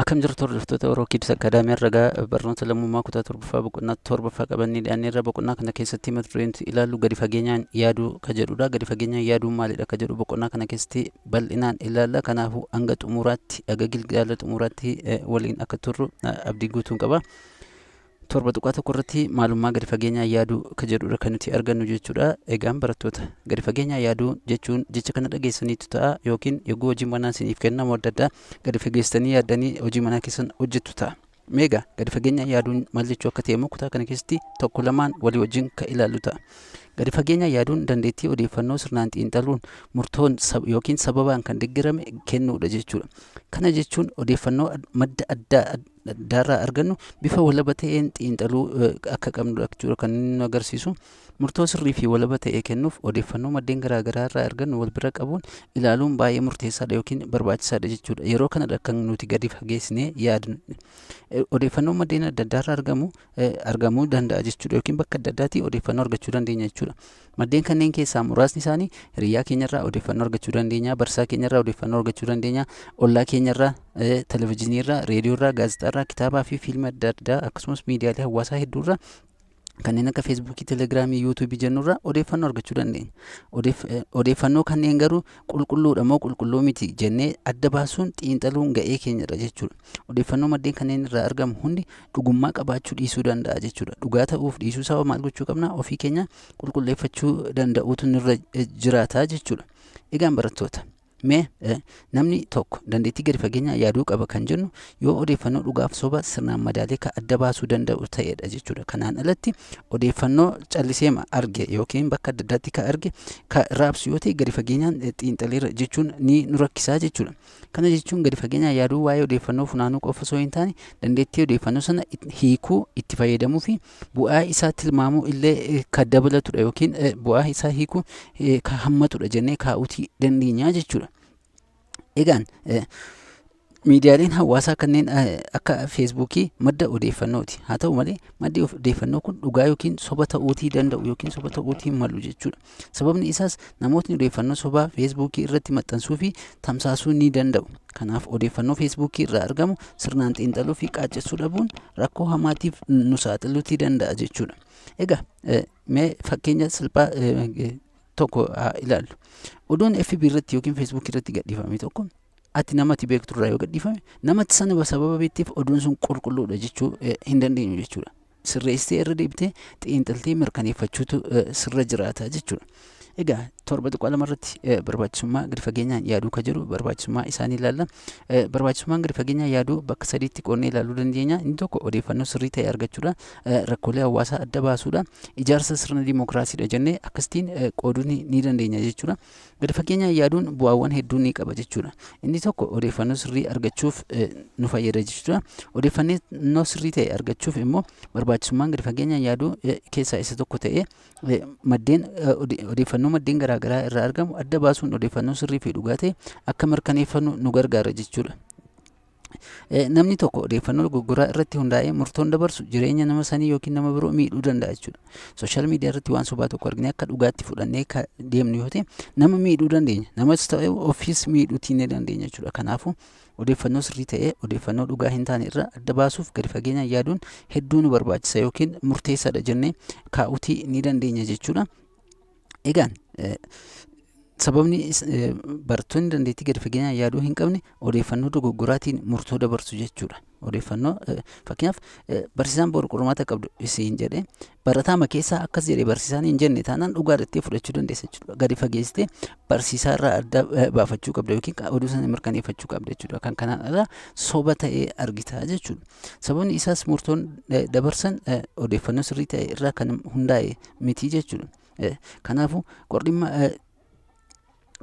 Akkam jirtu hordoftoota Oro Kids Academy? Ragaa barnoota lammummaa kutaa torbaffaa boqonnaa torbaffaa qabannee dhiyaanneerra. Boqonnaa kana keessatti mata dureen nuti ilaallu gadi fageenyaan yaaduu ka jedhudha. Gadi fageenyaan yaaduun maalidha ka jedhu boqonnaa kana keessatti bal'inaan ilaalla. Kanaafuu hanga xumuraatti, haga gilgaala xumuraatti waliin akka turru abdii guutuun qaba. 7.1 irratti maalummaa gadi fageenyaan yaaduu ka jedhudha kan nuti argannu jechuudha. Egaan barattoota, gadi fageenyaan yaaduu jechuun jecha kana dhageessaniitu ta'a, yookiin yogguu hojii manaa isiniif kennamu adda addaa gadi fageessitanii yaaddanii hojii manaa keessan hojjettu ta'a. Meegaa gadi fageenyaan yaaduun maal jechuu akka ta'e immoo kutaa kana keessatti tokko lamaan walii wajjin kan ilaallu ta'a. Gadi fageenyaan yaaduun dandeettii odeeffannoo sirnaan xiinxaluun murtoon yookiin sababaan kan deeggarame kennuudha jechuudha. Kana jechuun odeeffannoo madda adda addaarraa argannu bifa walaba ta'een xiinxaluu akka qabnudha jechuudha kan inni nu agarsiisu. Murtoo sirrii fi walaba ta'e kennuuf odeeffannoo maddeen garaa garaa irraa argannu wal bira qabuun ilaaluun baay'ee murteessaadha yookiin barbaachisaadha jechuudha. Yeroo kanadha kan nuti gadi fageessinee yaadnu. Odeeffannoo maddeen adda addaarraa argamu argamuu danda'a jechuudha, yookiin bakka adda addaatii odeeffannoo argachuu dandeenya jechuudha. Maddeen kanneen keessaa muraasni isaanii hiriyaa keenyarraa odeeffannoo argachuu dandeenya, barsiisaa keenyarraa odeeffannoo argachuu dandeenya, ollaa keenyarraa, televezyiiniirraa, reediyoorraa, gaazexaarraa, kitaabaa fi fiilmii adda addaa, akkasumas miidiyaalee hawaasaa hedduurraa kanneen akka Feesbuukii, Telegiraamii, Yuutuubii jennurraa odeeffannoo argachuu dandeenya. Odeeffannoo kanneen garuu qulqulluudha moo qulqulluu miti jennee adda baasuun xiinxaluun ga'ee keenyadha jechuudha. Odeeffannoo maddeen kanneen irraa argamu hundi dhugummaa qabaachuu dhiisuu danda'a jechuudha. Dhugaa ta'uuf dhiisuu isaa maal gochuu qabna? Ofii keenya qulqulleeffachuu danda'uutu nurra jiraata jechuudha. Egaan barattoota, mee namni tokko dandeettii gadi fageenyaa yaaduu qaba kan jennu yoo odeeffannoo dhugaaf soba sirnaan madaalee kan adda baasuu danda'u ta'edha jechuudha. Kanaan alatti odeeffannoo calliseema arge yookiin bakka adda addaatti kan arge kan raabsu yoo ta'e, gadi fageenyaan xiinxaleera jechuun ni nu rakkisaa jechuudha. Kana jechuun gadi fageenyaan yaaduu waa'ee odeeffannoo funaanuu qofa osoo hin taane, dandeettii odeeffannoo sana hiikuu, itti fayyadamuu fi bu'aa isaa tilmaamuu illee kan dabalatudha, yookiin bu'aa isaa hiikuu kan hammatudha jennee kaa'uutii dandeenya jechuudha. Egaan miidiyaaleen hawaasaa kanneen akka Feesbuukii madda odeeffannooti. Haa ta'u malee, maddi odeeffannoo kun dhugaa yookiin soba ta'uutii danda'u yookiin soba ta'uutii malu jechuudha. Sababni isaas namootni odeeffannoo sobaa Feesbuukii irratti maxxansuu fi tamsaasuu ni danda'u. Kanaaf odeeffannoo Feesbuukii irraa argamu sirnaan xiinxaluu fi qaaccessuu dhabuun rakkoo hamaatiif nu saaxiluutii danda'a jechuudha. Egaa mee fakkeenya salphaa tokko haa ilaallu. Oduun FB irratti yookiin Feesbuukii irratti gadhiifame tokko ati namatti beektu irraa yoo gadhiifame, namatti sana sababa beekteef oduun sun qulqulluudha jechuu hin dandeenyu jechuudha. Sirreessitee, irra deebitee xiinxaltee mirkaneeffachuutu sirra jiraata jechuudha. Egaa 7.2 irratti barbaachisummaa gadi fageenyaan yaaduu ka jedhu barbaachisummaa isaanii ilaalla. Barbaachisummaan gadi fageenyaan yaaduu bakka sadiitti qoodnee ilaaluu dandeenya. Inni tokko odeeffannoo sirrii ta'e argachuudha. Rakkoolee hawaasaa adda baasuudha. Ijaarsa sirna dimookiraasiidha jennee akkasitiin qooduu ni dandeenya jechuudha. Gadi fageenyaan yaaduun bu'aawwan hedduu ni qaba jechuudha. Inni tokko odeeffannoo sirrii argachuuf nu fayyada jechuudha. Odeeffannoo sirrii ta'e argachuuf immoo barbaachisummaan gadi fageenyaan yaaduu keessaa isa tokko ta'ee, maddeen odeeffannoo maddeen garaagaraa irraa argamu adda baasuun odeeffannoo sirrii fi dhugaa ta'e akka mirkaneeffannu nu gargaara jechuudha. Namni tokko odeeffannoo dogoggoraa irratti hundaa'ee murtoon dabarsu jireenya nama sanii yookiin nama biroo miidhuu danda'a jechuudha. Social media irratti waan sobaa tokko argine akka dhugaatti fudhannee ka deemnu yoo ta'e, nama miidhuu dandeenya. Namas ta'e ofiis miidhuutii ni dandeenya jechuudha. Kanaafuu odeeffannoo sirrii ta'ee odeeffannoo dhugaa hin taane irraa adda baasuuf gadi fageenyaan yaaduun hedduu nu barbaachisa yookiin murteessaadha jennee kaa'uutii ni dandeenya jechuudha. Egaan sababni barattoonni dandeettii gadi fageenyaan yaaduu hin qabne odeeffannoo dogoggoraatiin murtoo dabarsu jechuudha. Odeeffannoo, fakkeenyaaf, barsiisaan boru qormaata qabdu isiin jedhee, barataama keessaa akkas jedhee barsiisaan hin jenne taanaan dhugaa jettee fudhachuu dandeessa jechuudha. Gadi fageessitee barsiisaa irraa adda baafachuu qabda yookiin oduu sana mirkaneeffachuu qabda jechuudha. Kan kanaan alaa soba ta'ee argita jechuudha. Sababni isaas murtoon dabarsan odeeffannoo sirrii ta'e irraa kan hundaa'e miti jechuudha. Kanaafuu qordhimma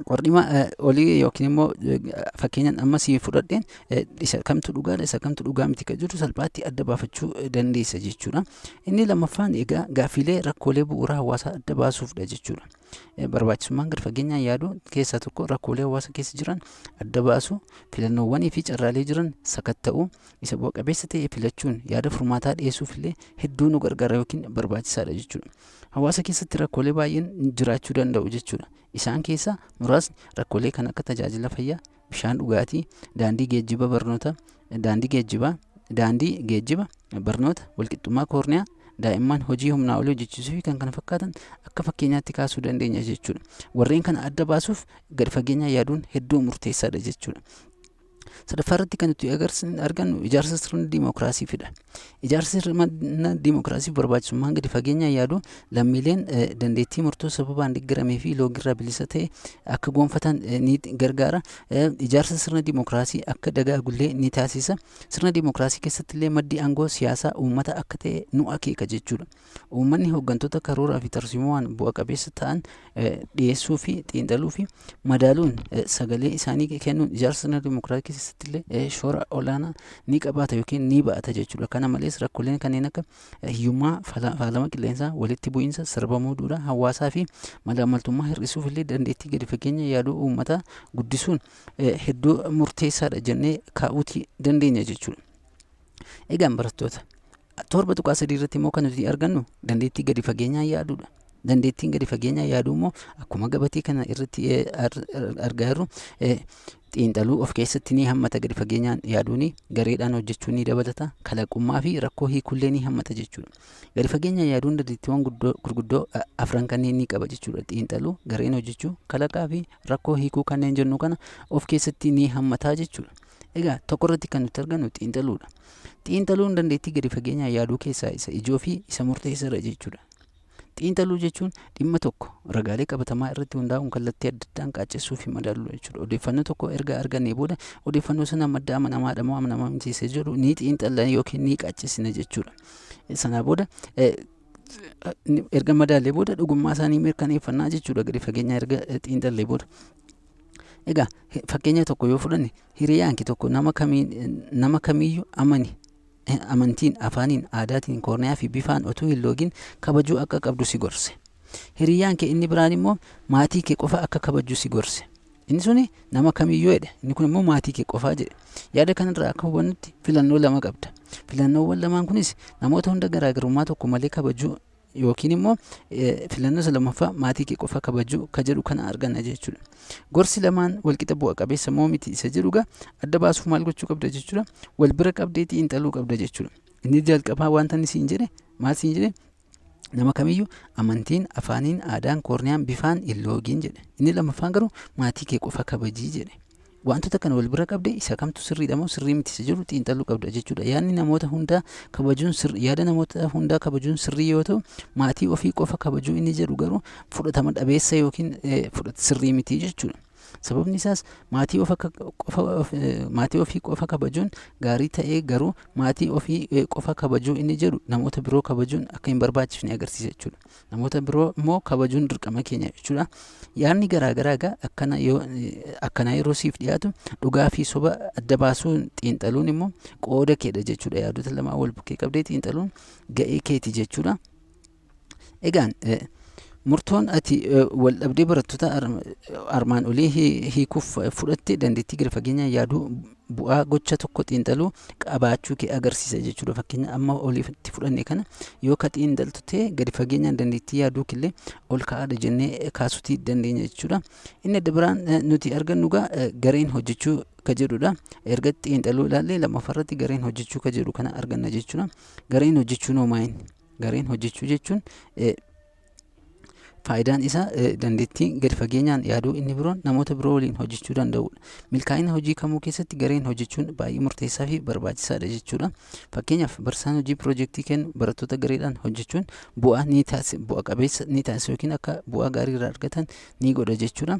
qordhima olii yookiin immoo fakkeenyaan amma sii fudhadheen isa kamtu dhugaadha, isa kamtu dhugaa miti kan jedhu salphaatti adda baafachuu dandeessa jechuudha. Inni lammaffaan egaa gaaffiilee rakkoolee bu'uura hawaasaa adda baasuufdha jechuudha. Barbaachisummaan gadi fageenyaan yaaduu keessaa tokko rakkoolee hawaasa keessa jiran adda baasuu, filannoowwanii fi carraalee jiran sakatta'uu, isa bu'a qabeessa ta'e filachuun yaada furmaataa dhiyeessuuf illee hedduu nu gargaara yookiin barbaachisaadha jechuudha. Hawaasa keessatti rakkoolee baay'een jiraachuu danda'u jechuudha. Isaan keessaa muraasni rakkoolee kan akka tajaajila fayyaa, bishaan dhugaatii, daandii geejjiba barnoota, daandii geejjibaa, daandii geejjiba barnoota, walqixxummaa koorniyaa, daa'imman hojii humnaa olii hojjechiisuu fi kan kana fakkaatan akka fakkeenyaatti kaasuu dandeenya jechuudha. Warreen kana adda baasuuf gadi fageenyaan yaaduun hedduu murteessaadha jechuudha. Sadaffaa irratti kan nuti argannu ijaarsa sirna diimokiraasiifidha. Ijaarsa sirna diimokiraasiif barbaachisummaan gadi fageenyaan yaaduu lammiileen dandeettii murtoo sababaan deeggaramee fi loogirraa bilisa ta'e akka gonfatan ni gargaara. Ijaarsa sirna diimokiraasii akka dagaagullee ni taasisa. Sirna diimokiraasii keessatti illee maddi aangoo siyaasaa uummata akka ta'e nu akeeka jechuudha. Uummanni hooggantoota karooraa fi tarsiimoowwan bu'a qabeessa ta'an dhiyeessuu fi xiinxaluu fi madaaluun sagalee isaanii kennuun ijaarsa sirna diimokiraasii keessatti illee shoora olaanaa ni qabaata yookiin ni ba'ata jechuudha. Kana malees rakkooleen kanneen akka hiyyummaa, faalama qilleensaa, walitti bu'iinsa, sarbamuu duudhaa hawaasaa fi malaamaltummaa hir'isuuf illee dandeettii gadi fageenya yaaduu uummataa guddisuun hedduu murteessaadha jennee kaa'uutii dandeenya jechuudha. Egaan barattoota, 7.3 irratti immoo kan nuti argannu dandeettii gadi fageenyaan yaaduudha. Dandeettiin gadi fageenyaan yaaduu immoo akkuma gabatee kana irratti argaa jirru xiinxaluu of keessatti ni hammata. Gadi fageenyaan yaaduun gareedhaan hojjechuu ni dabalata. Kalaqummaa fi rakkoo hiikullee ni hammata jechuudha. Gadi fageenyaan yaaduun dandeettiiwwan gurguddoo afran kanneen ni qaba jechuudha. Xiinxaluu, gareen hojjechuu, kalaqaa fi rakkoo hiikuu kanneen jennu kana of keessatti ni hammataa jechuudha. Egaa tokko irratti kan nuti argannu xiinxaluudha. Xiinxaluun dandeettii gadi fageenyaan yaaduu keessaa isa ijoo fi isa murteessaadha jechuudha. Xiinxaluu jechuun dhimma tokko ragaalee qabatamaa irratti hundaa'uun kallattii adda addaan qaaccessuu fi madaaluu jechuudha. Odeeffannoo tokko erga argannee booda odeeffannoo sana madda amanamaadha moo amanamaa miti isa jedhu ni xiinxalla yookiin ni qaaccessina jechuudha. Sanaa booda erga madaallee booda dhugummaa isaanii mirkaneeffannaa jechuudha, gadi fageenyaa erga xiinxallee booda. Egaa fakkeenya tokko yoo fudhanne, hiriyaan kee tokko nama kamiyyuu amani amantiin, afaaniin, aadaatiin, koorniyaa fi bifaan otuu hin loogin kabajuu akka qabdu si gorse. Hiriyaan kee inni biraan immoo maatii kee qofa akka kabajju si gorse. Inni suni nama kamiyyuu jedhe, inni kun immoo maatii kee qofaa jedhe. Yaada kanarraa akka hubannutti filannoo lama qabda. Filannoowwan lamaan kunis namoota hunda garaagarummaa tokko malee kabajuu yookiin immoo filannoo isa lammaffaa maatii kee qofa kabajuu ka jedhu kana arganna jechuudha. Gorsi lamaan walqixa bu'a qabeessa moo miti isa jedhu gaa adda baasuuf maal gochuu qabda jechuudha? Wal bira qabdee xiinxaluu qabda jechuudha. Inni jalqabaa wanta inni siin jedhe maal siin jedhe? Nama kamiyyuu amantiin, afaaniin, aadaan, koorniyaan, bifaan hin loogiin jedhe. Inni lammaffaan garuu maatii kee qofa kabajii jedhe. Wantoota kana wal bira qabdee isa kamtu sirriidha moo sirrii miti isa jedhu xiinxaluu qabda jechuudha. Yaadni namoota hundaa kabajuun sirrii yaada namoota hundaa kabajuun sirrii yoo ta'u, maatii ofii qofa kabajuu inni jedhu garuu fudhatama dhabeessa yookiin sirrii miti jechuudha. Sababni isaas maatii of akka qofa maatii ofii qofa kabajuun gaarii ta'ee, garuu maatii ofii qofa kabajuu inni jedhu namoota biroo kabajuun akka hin barbaachifne agarsiisa jechuudha. Namoota biroo immoo kabajuun dirqama keenya jechuudha. Yaadni garaa garaa egaa akkana yoo akkanaa yeroo siif dhiyaatu dhugaa fi soba adda baasuun xiinxaluun immoo qooda keedha jechuudha. Yaadota lamaan wal bukkee qabdee xiinxaluun ga'ee keeti jechuudha. Egaan murtoon ati wal dhabdee barattoota armaan olii hiikuuf fudhatte dandeettii gadi fageenyaan yaaduu, bu'aa gocha tokko xiinxaluu qabaachuu kee agarsiisa jechuudha. Fakkeenya amma oliitti fudhanne kana yoo ka xiinxaltu ta'e gadi fageenyaan dandeettii yaaduu killee ol ka'aadha jennee kaasuutii dandeenya jechuudha. Inni adda biraan nuti argannu egaa gareen hojjechuu ka jedhudha. Erga xiinxaluu ilaallee lammaffaarratti gareen hojjechuu ka jedhu kana arganna jechuudha. Gareen hojjechuun hoo maali? Gareen hojjechuu jechuun faayidaan isaa dandeettii gadi fageenyaan yaaduu inni biroon namoota biroo waliin hojjechuu danda'udha. Milkaa'ina hojii kamuu keessatti gareen hojjechuun baay'ee murteessaa fi barbaachisaadha jechuudha. Fakkeenyaaf, barsiisaan hojii piroojeektii kennu barattoota gareedhaan hojjechuun bu'aa ni taasisa, bu'a qabeessa ni taasisa yookiin akka bu'aa gaarii irraa argatan ni godha jechuudha.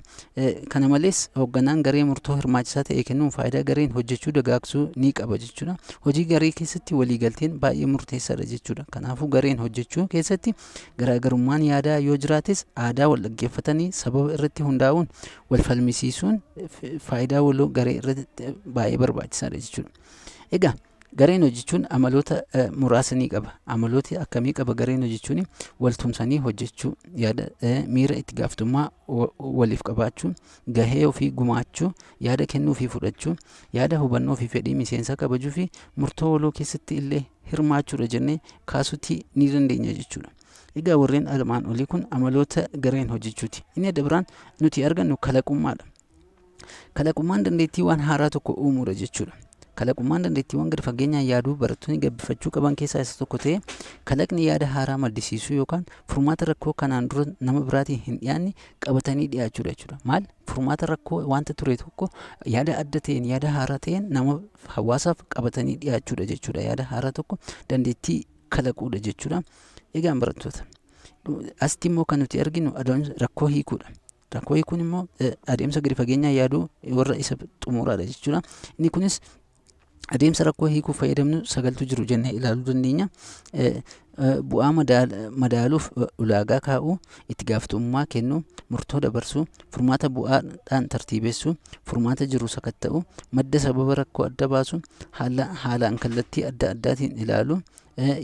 Kana malees hoogganaan garee murtoo hirmaachisaa ta'e kennuun faayidaa gareen hojjechuu dagaagsuu ni qaba jechuudha. Hojii garee keessatti waliigalteen baay'ee murteessaadha jechuudha. Kanaafuu gareen hojjechuu keessatti garaagarummaan yaadaa yoo jiraates aadaa wal dhaggeeffatanii sababa irratti hundaa'uun wal falmisiisuun faayidaa waloo garee irratti baay'ee barbaachisaadha jechuudha. Egaa gareen hojjechuun amaloota muraasa ni qaba. Amaloota akkamii qaba gareen hojjechuun? Wal tumsanii hojjechuu, yaada miira itti gaafatamummaa waliif qabaachuu, gahee ofii gumaachuu, yaada kennuu fi fudhachuu, yaada hubannoo fi fedhii miseensaa kabajuu fi murtoo waloo keessatti illee hirmaachuudha jennee kaasuutii ni dandeenya jechuudha. Egaa warreen armaan olii kun amaloota gareen hojjechuuti. Inni adda biraan nuti argannu kalaqummaadha. Kalaqummaan dandeettii waan haaraa tokko uumuudha jechuudha. Kalaqummaan dandeettiiwwan gadi fageenyaan yaaduu barattoonni gabbifachuu qaban keessaa isa tokko ta'ee, kalaqni yaada haaraa maddisiisuu yookaan furmaata rakkoo kanaan dura nama biraatiin hin dhiyaanne qabatanii dhiyaachuudha jechuudha. Maal? Furmaata rakkoo wanta ture tokko yaada adda ta'een, yaada haaraa ta'een nama hawaasaaf qabatanii dhiyaachuudha jechuudha. Yaada haaraa tokko dandeettii kalaquudha jechuudha. Egaan barattoota, asitti immoo kan nuti arginu adeemsa rakkoo hiikuudha. Rakkoo hiikuun immoo adeemsa gadi fageenyaan yaaduu warra isa xumuraadha jechuudha. Inni kunis adeemsa rakkoo hiikuuf fayyadamnu sagaltu jiru jennee ilaaluu dandeenya. Bu'aa madaaluuf ulaagaa kaa'uu, itti gaafatamummaa kennuu, murtoo dabarsuu, furmaata bu'aadhaan tartiibessuu, furmaata jiru sakatta'uu, madda sababa rakkoo adda baasuu, haalaan kallattii adda addaatiin ilaaluu,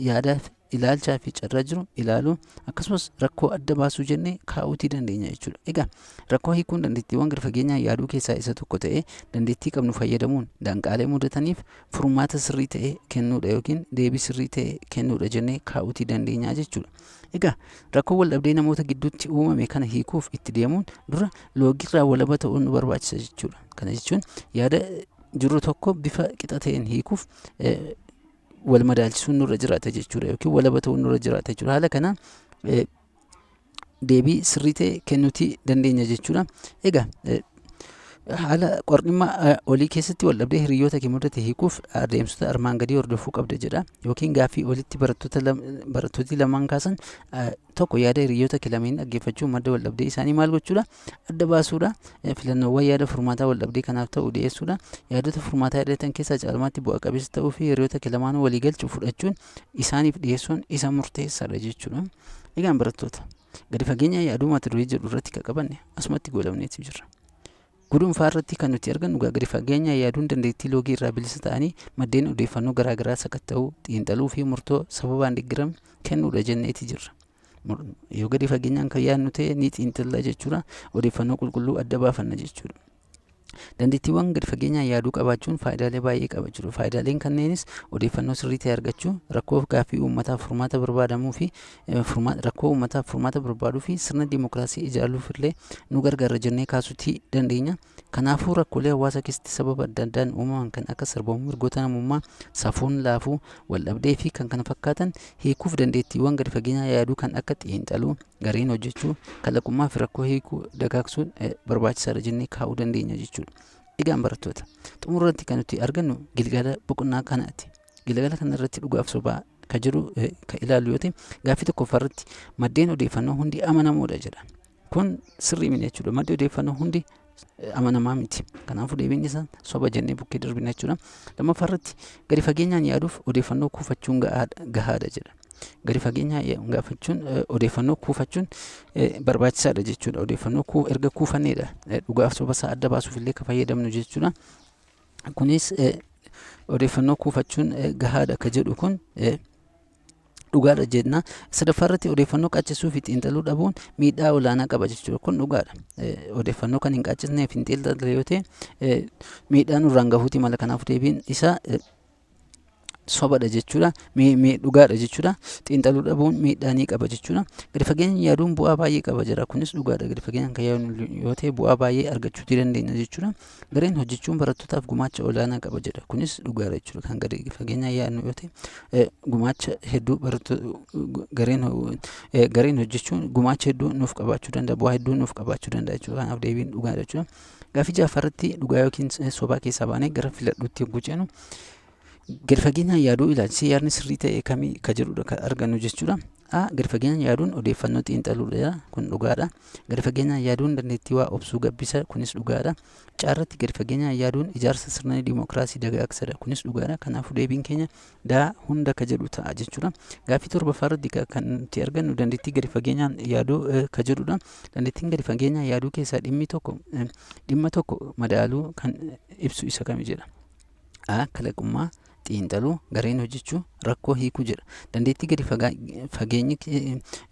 yaada, ilaalchaa fi carraa jiru ilaaluu, akkasumas rakkoo adda baasuu jennee kaa'uutii dandeenya jechuudha. Egaa rakkoo hiikuun dandeettiiwwan gadi fageenyaan yaaduu keessaa isa tokko ta'ee, dandeettii qabnu fayyadamuun danqaalee mudataniif furmaata sirrii ta'e kennuudha yookiin deebii sirrii ta'e kennuudha jennee kaa'uutii dandeenya jechuudha. Egaa rakkoo wal dhabdee namoota gidduutti uumame kana hiikuuf itti deemuun dura loogiirraa walaba ta'uun nu barbaachisa jechuudha. Kana jechuun yaada jiru tokko bifa qixa ta'een hiikuuf wal madaalchisuun nurra jiraata jechuudha yookiin walaba ta'uun nurra jiraata jechuudha. Haala kanaan deebii sirrii ta'e kennuutii dandeenya jechuudha. Egaa haala qorannoo olii keessatti wal dhabdee hiriyoota kee mudate hiikuuf adeemsota armaan gadii hordofuu qabda jedha. Yookiin gaaffii olitti barattooti lamaan kaasan tokko, yaada hiriyoota kee lameen dhaggeeffachuu, madda wal dhabdee isaanii maal gochuudha? Adda baasuudha. Filannoowwan yaada furmaataa wal dhabdee kanaaf ta'u dhiyeessuudha. Yaadota furmaataa yaadatan keessaa caalmaatti bu'a qabeessa ta'uu fi hiriyoota kee lamaanuu walii galchu fudhachuun isaaniif dhiyeessuun isa murteessaadha jechuudha. Egaan barattoota, gadi fageenya yaaduu mata duree jedhu irratti kan qabanne asumatti goolabneetu jirra. Gudunfaa irratti kan nuti argannu gadi fageenya yaaduun dandeettii loogii irraa bilisa ta'anii maddeen odeeffannoo garaagaraa sakatta'uu, xiinxaluu fi murtoo sababaan deeggarame kennuudha jenneeti jirra. Yoo gadi fageenyaan kan yaadnu ta'e ni xiinxalla jechuudha. Odeeffannoo qulqulluu adda baafanna jechuudha. Dandeettiiwwan gadi fageenyaan yaaduu qabaachuun faayidaalee baay'ee qaba jechuudha. Faayidaaleen kanneenis odeeffannoo sirrii ta'e argachuu, rakkoo gaaffii uummataaf furmaata barbaadamuu fi rakkoo uummataaf furmaata barbaaduu fi sirna dimookiraasii ijaaruuf illee nu gargaara jennee kaasuutii dandeenya. Kanaafuu rakkoolee hawaasa keessatti sababa adda addaan uumaman kan akka sarbamuu mirgoota namummaa, safuun laafuu, wal dhabdee fi kan kana fakkaatan hiikuuf dandeettiiwwan gadi fageenyaan yaaduu kan akka xiinxaluu, gareen hojjechuu, kalaqummaa fi rakkoo hiikuu dagaagsuun barbaachisaadha jennee kaa'uu dandeenya jechuudha. Egaan barattoota, xumura irratti kan nuti argannu gilgaala boqonnaa kanaati. Gilgaala kana irratti dhugaaf sobaa kan jedhu kan ilaallu yoo ta'e, gaaffii tokkoffaa irratti maddeen odeeffannoo hundi amanamoodha jedha. Kun sirrii miti jechuudha. Maddi odeeffannoo hundi amanamaa miti. Kanaafuu deebiin isaa soba jennee bukkee darbina jechuudha. Lammaffaa irratti gadi fageenyaan yaaduuf odeeffannoo kuufachuun gahaadha jedha. Gadi fageenyaan gaafachuun, odeeffannoo kuufachuun barbaachisaadha jechuudha. Odeeffannoo erga kuufanneedha dhugaaf soba isaa adda baasuuf illee kan fayyadamnu jechuudha. Kunis odeeffannoo kuufachuun gahaadha ka jedhu kun dhugaadha jenna. Sadaffaa irratti odeeffannoo qaaccessuu fi xiinxaluu dhabuun miidhaa olaanaa qaba jechuudha. Kun dhugaadha. Odeeffannoo kan hin qaaccessnee fi hin xiinxalle yoo ta'e miidhaa nurraan gahuuti mala. Kanaaf deebiin isaa sobadha jechuudha. Dhugaadha jechuudha. Xiinxaluu dhabuun miidhaa ni qaba jechuudha. Gadi fageenyaan yaaduun bu'aa baay'ee qaba jedha. Kunis dhugaadha. Gadi fageenyaan kan yaadnu yoo ta'e bu'aa baay'ee argachuu dandeenya jechuudha. Gareen hojjechuun barattootaaf gumaacha olaanaa qaba jedha. Kunis dhugaadha jechuudha. Kan gadi fageenyaan yaadnu yoo ta'e gumaacha hedduu gareen hojjechuun gumaacha hedduu nuuf qabaachuu danda'a. Bu'aa hedduu nuuf qabaachuu danda'a jechuudha. Kanaaf deebiin dhugaadha jechuudha. Gaaffii ja'affaa irratti dhugaa yookiin sobaa keessaa baanee gara filadhuutti yogguu ceenu, gadi fageenyaan yaaduu ilaalchisee yaadni sirrii ta'e kamii ka jedhudha kan argannu jechuudha. A. Gadi fageenyaan yaaduun odeeffannoo xiinxaluudha. Kun dhugaadha. Gadi fageenyaan yaaduun dandeettii waa obsuu gabbisa. Kunis dhugaadha. C irratti gadi fageenyaan yaaduun ijaarsa sirna dimookiraasii dagaagsadha. Kunis dhugaadha. Kanaafuu deebiin keenya daa hunda ka jedhu ta'a jechuudha. Gaaffii torbaffaa irratti kan nuti argannu dandeettii gadi fageenyaan yaaduu ka jedhudha. Dandeettiin gadi fageenyaan yaaduu keessaa dhimmi tokko dhimma tokko madaaluu kan ibsu isa kami jedha. A. Kalaqummaa, xiinxaluu, gareen hojjechuu, rakkoo hiikuu jedha. Dandeettii gadi fageenyi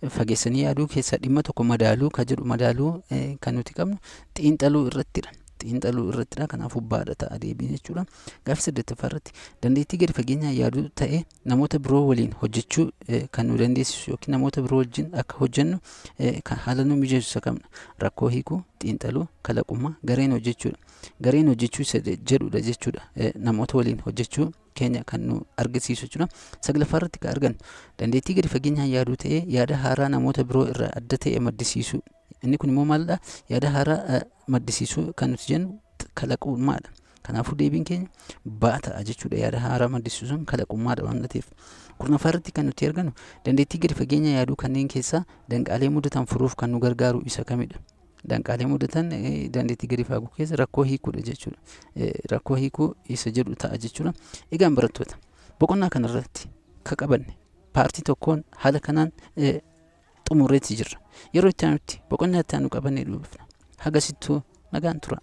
fageessanii yaaduu keessaa dhimma tokko madaaluu ka jedhu, madaaluu kan nuti qabnu xiinxaluu irrattidha. Xiinxaluu irrattidha. Kanaafuu baadha ta'a deebiin jechuudha. Gaaffii saddeettaffaa irratti dandeettii gadi fageenyaan yaaduu ta'ee namoota biroo waliin hojjechuu kan nu dandeessisu yookiin namoota biroo wajjin akka hojjennu kan haala nu mijeessu isa kamidha? Rakkoo hiikuu, xiinxaluu, kalaqummaa, gareen hojjechuudha. Gareen hojjechuu isa jedhudha jechuudha. Namoota waliin hojjechuu keenya kan nu argisiisu jechuudha. Saglaffaa irratti kan argannu dandeettii gadi fageenyaan yaaduu ta'ee yaada haaraa namoota biroo irraa adda ta'e maddisiisuu. Inni kun immoo maalidha? Yaada haaraa maddisiisuu kan nuti jennu kalaqummaadha. Kanaafuu deebiin keenya baa ta'a jechuudha. Yaada haaraa maddisiisuun kalaqummaadha waan ta'eef. Kurnaffaa irratti kan nuti argannu dandeettii gadi fageenya yaaduu kanneen keessaa danqaalee mudatan furuuf kan nu gargaaru isa kamidha? Danqaalee mudatan dandeettii gadi fagoo keessa rakkoo hiikuudha jechuudha. Rakkoo hiikuu isa jedhu ta'a jechuudha. Egaan barattoota, boqonnaa kanarratti ka qabanne paartii tokkoon haala kanaan xumurreetti jirra. Yeroo itti aanutti boqonnaa itti aanu qabannee dhufna. Hagasittuu nagaan tura.